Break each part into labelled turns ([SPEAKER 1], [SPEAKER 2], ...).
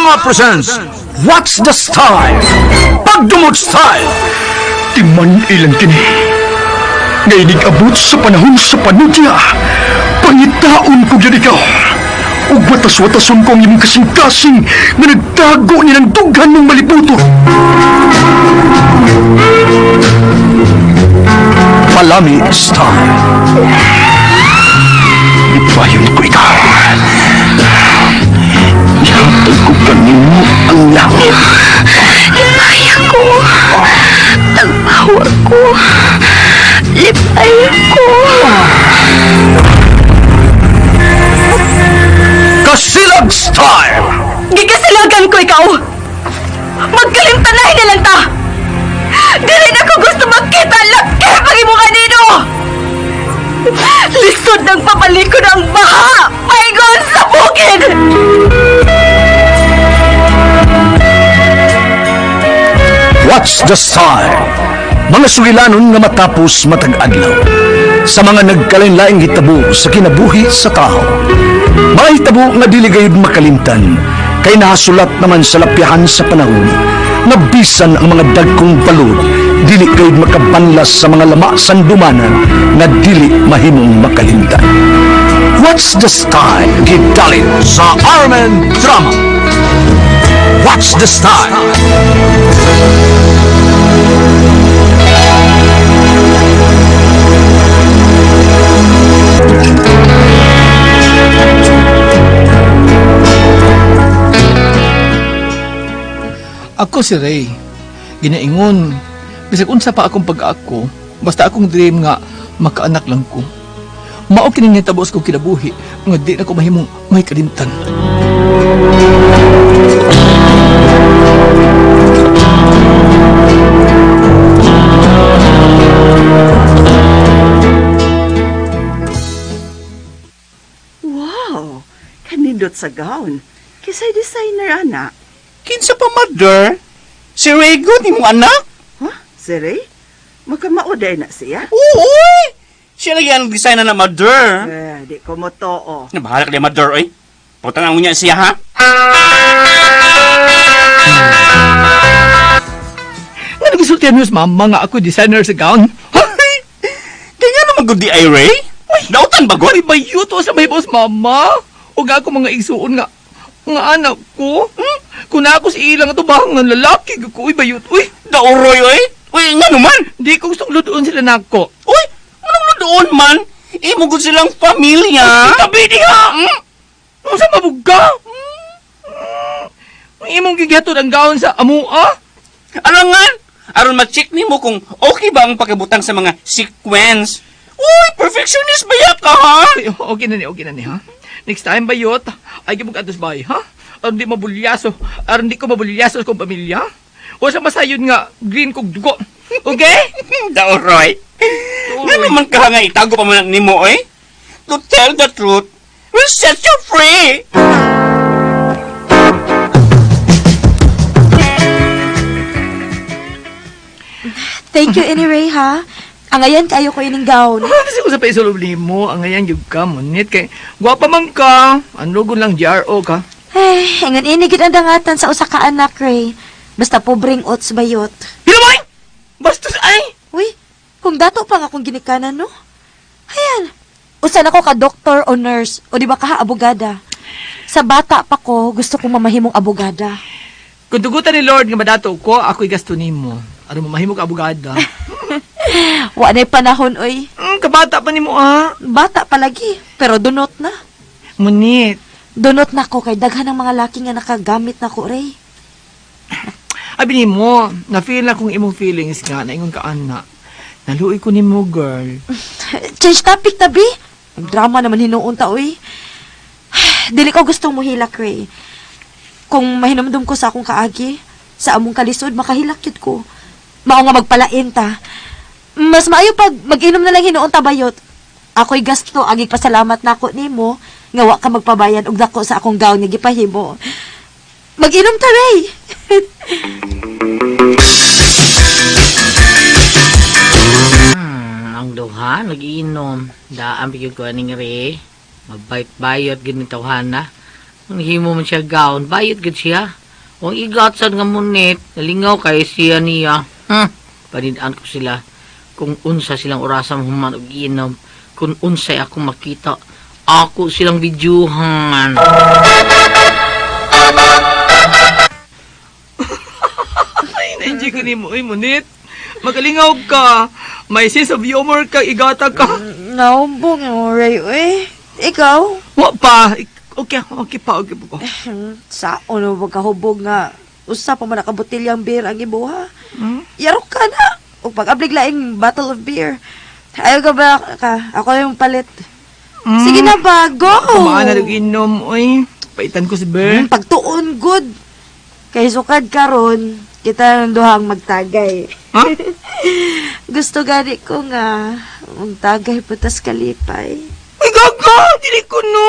[SPEAKER 1] Drama presents What's the Style? Pagdumot Style!
[SPEAKER 2] Timan ilang kini. Nga abot sa panahon sa panudya. Pangitaon ko gyud ikaw. Ug watas-watason ko ang imong kasing-kasing nga nagtago ni ng dughan mong malibuto.
[SPEAKER 1] Palami Style.
[SPEAKER 2] Ipayon ko ikaw. Ihatag ko kanimo ang langit.
[SPEAKER 3] Lipay ko. Tagpawa ko. Lipay ko.
[SPEAKER 1] Kasilag Style!
[SPEAKER 3] Gikasilagan ko ikaw. Magkalimtanay na lang ta. Dili na ko gusto magkita laki pag imo kanino. Lisod ng papalikod ang baha. Paingon sa bukid.
[SPEAKER 1] What's the Style? Mga sugilanon nga matapos matag adlaw. Sa mga nagkalain-laing hitabo sa kinabuhi sa tao. Mga hitabo nga dili gayud makalimtan kay nahasulat naman sa lapyahan sa panahon nga bisan ang mga dagkong balod dili gayud makabanlas sa mga lama sandumanan nga dili mahimong makalimtan. What's the Style? Gidalit sa Armen Drama. What's the Style?
[SPEAKER 4] Ako si Ray. Ginaingon. Bisag unsa pa akong pag-ako, basta akong dream nga makaanak lang ko. Mao kini nitabo sa kong kinabuhi nga di na ko mahimong may kalimtan.
[SPEAKER 5] Wow! Kanindot sa gown. Kisay designer, ana.
[SPEAKER 6] Kinsa pa, mother? Si Rego, ni mo anak?
[SPEAKER 5] Huh? Si Ray? Makamauday na siya?
[SPEAKER 6] Oo, oy! Siya lagi ang designer na mother.
[SPEAKER 5] Eh, di ko mo too.
[SPEAKER 6] Nabahala ka di, mother, oy. Putang ang niya siya, ha?
[SPEAKER 4] Nga nagisultihan mo sa mama nga ako designer sa gown.
[SPEAKER 6] Ay! Kaya naman gud di ay, Ray? Uy, dautan ba, gud?
[SPEAKER 4] Ay, bayot sa may boss mama. O nga ako mga igsuon nga nga anak ko. Hmm? Kung na ako si ilang ato ba nga lalaki ko, uy, bayot. Uy,
[SPEAKER 6] Dauroy, oy! Uy, nga naman!
[SPEAKER 4] di ko gustong lutuon sila nako.
[SPEAKER 6] Uy, anong doon man? Imo gud silang pamilya.
[SPEAKER 4] Tabi diha! Hmm? Unsa mabuga? Hmm. Ang imong gigihatod ang gown sa amua?
[SPEAKER 6] Alangan! Aron ma-check nimo kung okay ba ang pagkabutang sa mga sequence. Uy, perfectionist ba ya ka, ha?
[SPEAKER 4] Ay, okay na ni, okay na ni, ha? Next time, bayot, ay gibog atos bay, ha? Aron di mabulyaso, aron di ko mabulyaso kong pamilya. O sa masayon nga, green kog dugo. Okay?
[SPEAKER 6] Dauroy. Nga naman ka nga itago pa man nimo eh. To tell the truth will set you free.
[SPEAKER 7] Thank you anyway, ha? Ang ayan kayo ko ining gown.
[SPEAKER 4] Kasi ko sa paisulog nimo, ang ngayon gyud ka, munit kay gwapa man ka. Ang lugon lang GRO ka.
[SPEAKER 7] Ay, ingon ini gid ang dangatan sa usa ka anak, Ray. Basta pobreng ots bayot.
[SPEAKER 4] Hinamay! Bastos ay!
[SPEAKER 7] Uy, kung dato pa nga akong ginikanan, no? Ayan, usa na ko ka doktor o nurse, o di ba ka abogada. Sa bata pa ko, gusto kong mamahimong abogada.
[SPEAKER 4] Kung tugutan ni Lord nga madato ko, ako'y gasto nimo. Aron mamahimo ka abogada.
[SPEAKER 7] Wa na'y panahon, oy.
[SPEAKER 4] Kabata pa nimo ah.
[SPEAKER 7] Bata palagi, pero dunot na.
[SPEAKER 4] Munit.
[SPEAKER 7] Dunot na ko kay daghan ng mga laki nga nakagamit na ko, Ray.
[SPEAKER 4] Abi nimo, na-feel na kung imong feelings nga, naingon ka ana. Naluoy ko nimo, girl.
[SPEAKER 7] Change topic tabi. Drama naman hinuon ta oy. Dili ko gustong muhilak, Ray. Kung mahinumdum ko sa akong kaagi, sa among kalisod makahilak yun ko. Mao nga magpalain ta. Mas maayo pag mag-inom na lang hinuon ta bayot. Ako'y gasto agi pasalamat nako nimo nga wa ka magpabayan og dako sa akong gown nga gipahimo. Mag-inom ta, Ray.
[SPEAKER 8] Ang duha, nagiinom. Daan bigyan ko aning re. Mabait-bayot gid ni tawhana. Himo man siya gown, bayot gud siya. Kung igat sad nga munit, nalingaw kay siya niya. Panidaan ko sila kung unsa silang orasa human og inom, kung unsay akong makita, ako silang videohan.
[SPEAKER 4] Ay, na-enjoy ko nimo, uy, Munit. Magalingaw ka. May sense of humor ka, igata ka.
[SPEAKER 7] Naumbong mo, Ray, uy. Ikaw?
[SPEAKER 4] Wa pa. Okay, okay pa, okay pa ko.
[SPEAKER 7] Sa ano ba kahubog nga usa pa man nakabutilyang beer ang ibuha. Yarok ka na. O pag-ablig laing bottle of beer. Ayaw ka ba ka? Ako yung palit. Sige na ba, go!
[SPEAKER 4] Kumaan na rin inom, uy. Paitan ko si Bear.
[SPEAKER 7] Pagtuon, good. Kay sukad karon, kita ng duhang magtagay.
[SPEAKER 4] Ha?
[SPEAKER 7] Gusto gani ko nga magtagay putas kalipay.
[SPEAKER 4] Uy, gaga! Dili ko, no?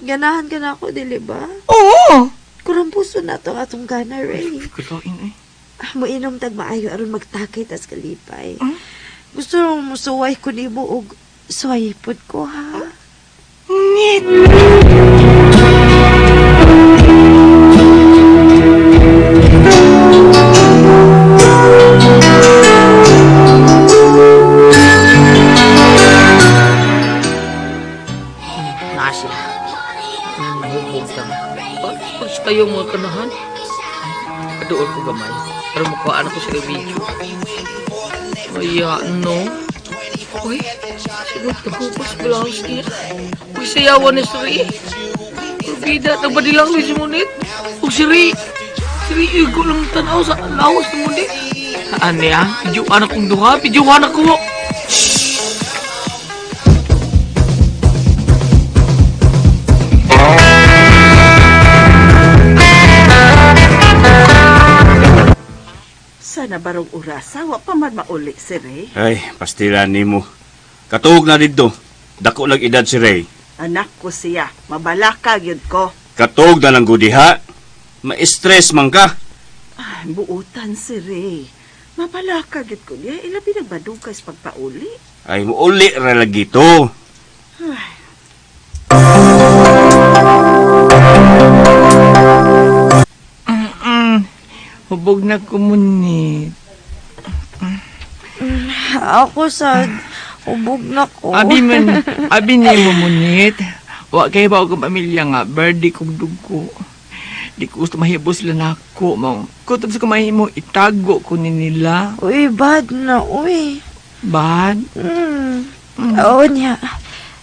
[SPEAKER 7] Ganahan ka na ako, dili ba?
[SPEAKER 4] Oo!
[SPEAKER 7] Kurang puso na to atong gana, Ray.
[SPEAKER 4] Kulain, eh.
[SPEAKER 7] Ah, moinom tag maayo aron magtakay tas kalipay. Gusto mo musuway ko nimo og suway pud ko ha.
[SPEAKER 4] Nit!
[SPEAKER 8] Na sila. Hubog ka. Pag kayo mga kanahan, ay, aduol ko gamay. Pero makuhaan ako sa video. Ay, no. Uy, siguro nahubos blouse niya. Uy, sayawan ni Sri. Bida, nagbadilang ni si Munit. Uy, si Ri. Si Ri, igo lang tanaw sa lawas ni Munit. Ano ya? Videoan akong duha. Videoan ako.
[SPEAKER 5] Sana barong orasa, wa pa man mauli si Ray.
[SPEAKER 6] Ay, pastila nimo. Katuog na didto. Dako lang edad si Ray.
[SPEAKER 5] Anak ko siya, mabalaka gyud ko.
[SPEAKER 6] Katuog na lang gudiha. Ma-stress man ka.
[SPEAKER 5] Ay, buutan si Ray. Mabalaka gyud ko niya, ilabi nagbadugay sa pagpauli.
[SPEAKER 6] Ay, muuli ra lagi to.
[SPEAKER 5] Ay,
[SPEAKER 4] Hubog na ko, Munit.
[SPEAKER 7] Ako sad hubog na ko.
[SPEAKER 4] Abi man, abi nimo, Munit. Wa kay ba akong pamilya nga, birthday kong dugo. Di ko gusto mahibos sila nako, mo. Kutob sa kumahimo, itago ko ni nila.
[SPEAKER 7] Uy, bad na uy.
[SPEAKER 4] Bad?
[SPEAKER 7] Oo niya.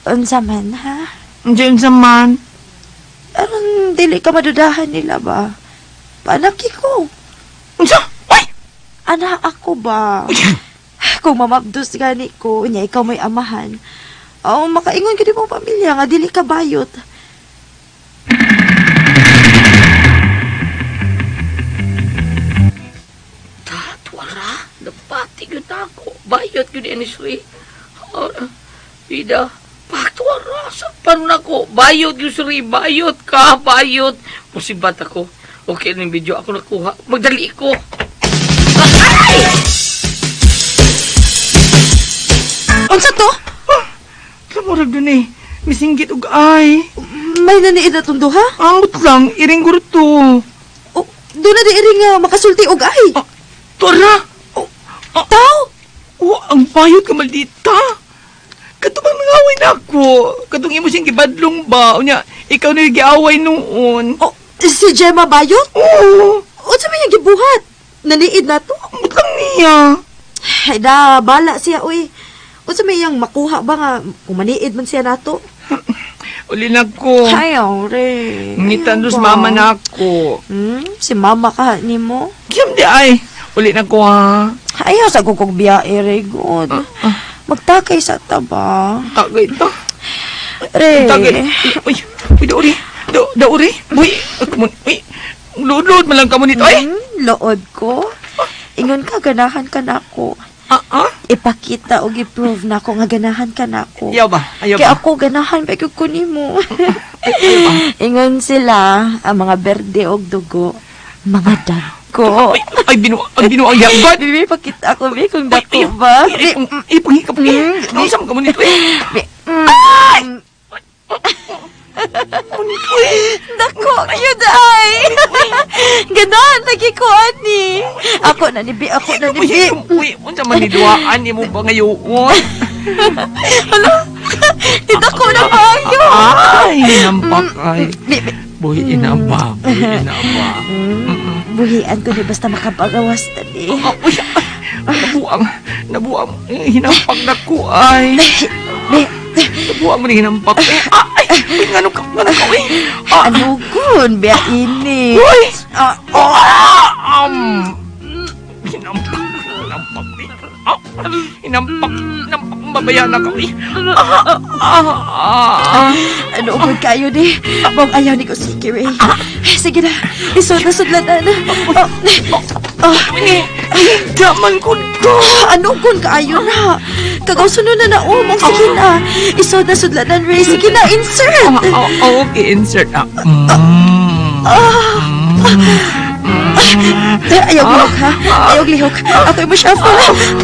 [SPEAKER 7] Unsa man ha?
[SPEAKER 4] Diyan sa man.
[SPEAKER 7] Aron dili ka madudahan nila ba? Panaki ko.
[SPEAKER 4] Unsa? Uy!
[SPEAKER 7] Anak ako ba? Kung mamabdos gani ko, niya ikaw may amahan. Oo, makaingon ka di mong pamilya nga dili ka bayot.
[SPEAKER 8] Tatwara, napati yun ako. Bayot yun ni Sri. Bida, patwara, sa panon ako. Bayot yun Sri, bayot ka, bayot. Musibat ako. Okay na yung video ako nakuha. Magdali ko. Ay!
[SPEAKER 7] Unsa to?
[SPEAKER 4] Kamurag dun eh. Misinggit og ay.
[SPEAKER 7] May naniid na tong duha?
[SPEAKER 4] Amot lang, iring gurto.
[SPEAKER 7] O, doon na di iri nga makasulti og ay.
[SPEAKER 4] Ah, Tora! Oh, ah,
[SPEAKER 7] Tao!
[SPEAKER 4] oh, ang bayot ka maldita. Katong bang nangaway na ako. Katong imo siyang gibadlong ba? Unya, ikaw na yung giaway noon.
[SPEAKER 7] O, si Gemma bayot?
[SPEAKER 4] Oo,
[SPEAKER 7] Unsa may iyang gibuhat? Naniid na to?
[SPEAKER 4] amot lang niya.
[SPEAKER 7] Ay da, bala siya uy. Unsa may iyang makuha ba nga kung maniid man siya nato?
[SPEAKER 4] Uli na ko.
[SPEAKER 7] Ay, ore.
[SPEAKER 4] Ngitan dos mama na ako.
[SPEAKER 7] Si mama ka nimo.
[SPEAKER 4] Kiyam di ay. Uli na ko ha.
[SPEAKER 7] Ayaw sa kukog biyae, Ray. Good. Magtakay sa taba.
[SPEAKER 4] Tagay ta.
[SPEAKER 7] Ray.
[SPEAKER 4] Tagay. Uy, uy, dauri. Dauri. Uy, kumon. Uy, load-load man lang kamo nito. Ay!
[SPEAKER 7] Lood ko. Ingon ka, ganahan ka na ako.
[SPEAKER 4] Ah, ah.
[SPEAKER 7] Ipakita o gi-prove na ako nga ganahan ka na ako.
[SPEAKER 4] Ayaw ba? Ayaw
[SPEAKER 7] Kaya
[SPEAKER 4] ba?
[SPEAKER 7] ako ganahan ba ko nimo. Ingon sila ang mga berde og dugo, mga dako.
[SPEAKER 4] Ay, ay, ang binuang yabat.
[SPEAKER 7] Bibi, pakita ako, bi, kung dako ba.
[SPEAKER 4] Ay, ay, ay, panghikap. Ay, nausam ka mo nito. Eh.
[SPEAKER 7] Bi. Dako, yun ay. Ganon, lagi ko ani. Ako na ni Bi, ako na ni
[SPEAKER 8] Uy,
[SPEAKER 7] Bi.
[SPEAKER 8] uy, unsa man ni duhaan nimo ba ngayon?
[SPEAKER 7] Hala, dako na maayo.
[SPEAKER 8] Ay, hinampak ay.
[SPEAKER 7] Bi, bi.
[SPEAKER 8] Buhi ina ba? Buhi ina ba?
[SPEAKER 7] Buhian ko ni basta makapagawas tani.
[SPEAKER 8] Ah, uy, ay, nabuang, nabuang, eh, hinampak na ko ay.
[SPEAKER 7] Bi,
[SPEAKER 8] Nabuang mo ni hinampak. Eh, ah, ay, uy, ngano ka, ngano ka, uy. Ah,
[SPEAKER 7] ano gun, biya ini.
[SPEAKER 8] uy,
[SPEAKER 7] Ah,
[SPEAKER 8] ah, hinampak, hinampak, uy. Ah, hinampak, hinampak, babaya na ka, uy. Ah, ah, ah, ah.
[SPEAKER 7] ano gun kayo ni? Mong ayaw ni ko si Ray. Sige na, isod na sudlanan. Oh, oh,
[SPEAKER 8] Uy, daman ko to.
[SPEAKER 7] ano gun kaayo na? Kagaw sunod na na, oh, mong sige na. Isod na sudlanan, Ray. Sige na, insert.
[SPEAKER 8] Ah, ah, okay, insert. Ah, mm.
[SPEAKER 7] Ayaw lihok, ha? Ayaw lihok. Ako mo shuffle.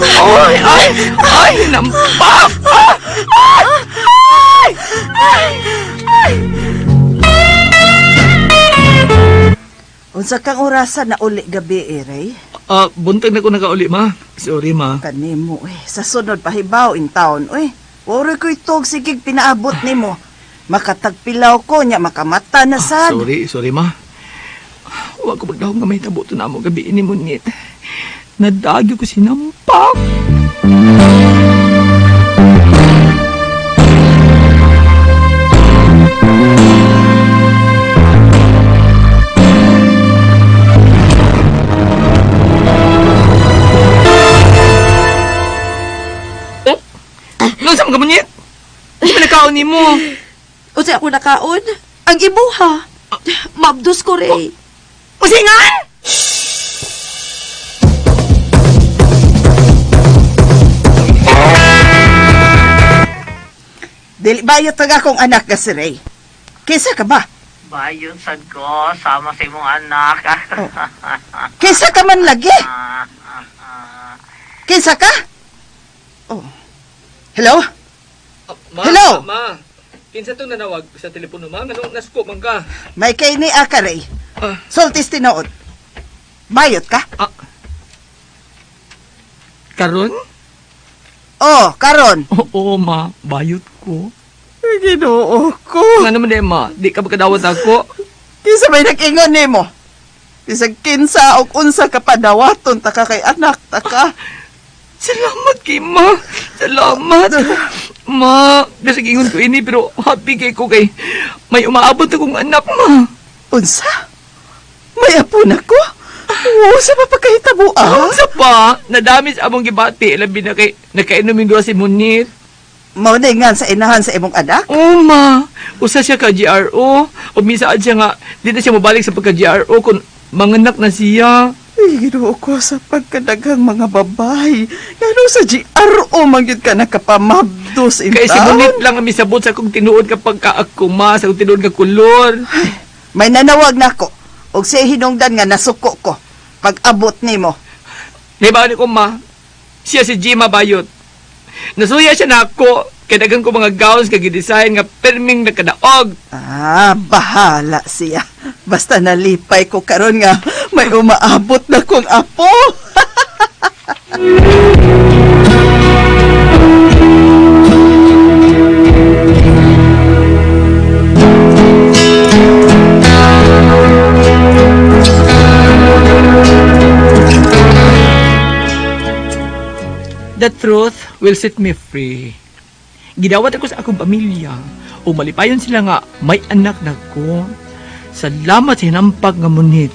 [SPEAKER 8] Ay, ay, ay, hinampak. Ah,
[SPEAKER 5] Unsa kang orasa na uli gabi eh, Ray?
[SPEAKER 4] Ah, buntag na ko nakauli, ma. Sorry, ma.
[SPEAKER 5] Kanimo eh. Sa sunod pahibaw in town, uy. Wori ko'y tog sigig pinaabot nimo. Makatagpilaw ko nya makamata na sad.
[SPEAKER 4] Sorry, sorry, ma. Wa ko magdahom nga may tabo to na mo gabi ini munit. Nadagyo ko sinampak. Oh! Nung sa mga munit? Hindi ba nakaon ni mo?
[SPEAKER 7] Unsa ako nakaon? Ang imuha. Mabdos ko, Ray.
[SPEAKER 8] Usingan!
[SPEAKER 5] Dili bayot tag akong anak nga si Ray. Kinsa ka ba?
[SPEAKER 9] Bayon sad ko, sama sa imong anak.
[SPEAKER 5] Kinsa ka man lagi? Kinsa ka? Oh. Hello?
[SPEAKER 4] Ma,
[SPEAKER 5] Hello?
[SPEAKER 4] Ma, kinsa tong nanawag sa telepono, ma? Nganong nasko man ka?
[SPEAKER 5] May kay ni aka Ray.
[SPEAKER 4] Ah.
[SPEAKER 5] Sultis tinuod. Bayot ka?
[SPEAKER 4] Ah. Karon?
[SPEAKER 5] Oh, karon.
[SPEAKER 4] Oo, ma. Bayot ko.
[SPEAKER 5] Ginoo ko.
[SPEAKER 4] Nga naman eh, ma. Di ka makadawat ako.
[SPEAKER 5] Kinsa may nag-ingon nimo? Bisag kinsa og unsa ka padawaton ta ka kay anak ta ka.
[SPEAKER 4] Salamat kay ma. Salamat. Ma, bisag ingon ko ini pero happy kay ko kay may umaabot akong anak, ma.
[SPEAKER 5] Unsa? May apo na ko? Oo, sa mapakahitabo ah.
[SPEAKER 4] Unsa pa? Nadami sa among gibati labi na kay nakainom yung duha si Munit.
[SPEAKER 5] Mao na nga sa inahan sa imong anak?
[SPEAKER 4] Oo, ma. Usa siya ka GRO. O minsan siya nga, di na siya mabalik sa pagka-GRO kung manganak na siya.
[SPEAKER 5] Ay, Ginoo ko sa pagkadaghang mga babae. Ngano sa GRO man gyud ka nakapamabdos in
[SPEAKER 4] Kay si
[SPEAKER 5] town?
[SPEAKER 4] Munit lang ang misabot sa akong tinuod kapag kaako, ma, sa akong tinuod nga kulor.
[SPEAKER 5] May nanawag na ako. Og siya hinungdan nga nasuko ko. Pag abot nimo.
[SPEAKER 4] Naibaan ko, ma. Siya si Gima Bayot. Nasuya siya na ako. Kay daghan ko mga gowns kag design nga perming nakadaog.
[SPEAKER 5] Ah, bahala siya. Basta nalipay ko karon nga may umaabot na kong apo.
[SPEAKER 4] The truth will set me free. Gidawat ako sa akong pamilya. O malipayon sila nga may anak na ko. Salamat sa hinampag nga munit.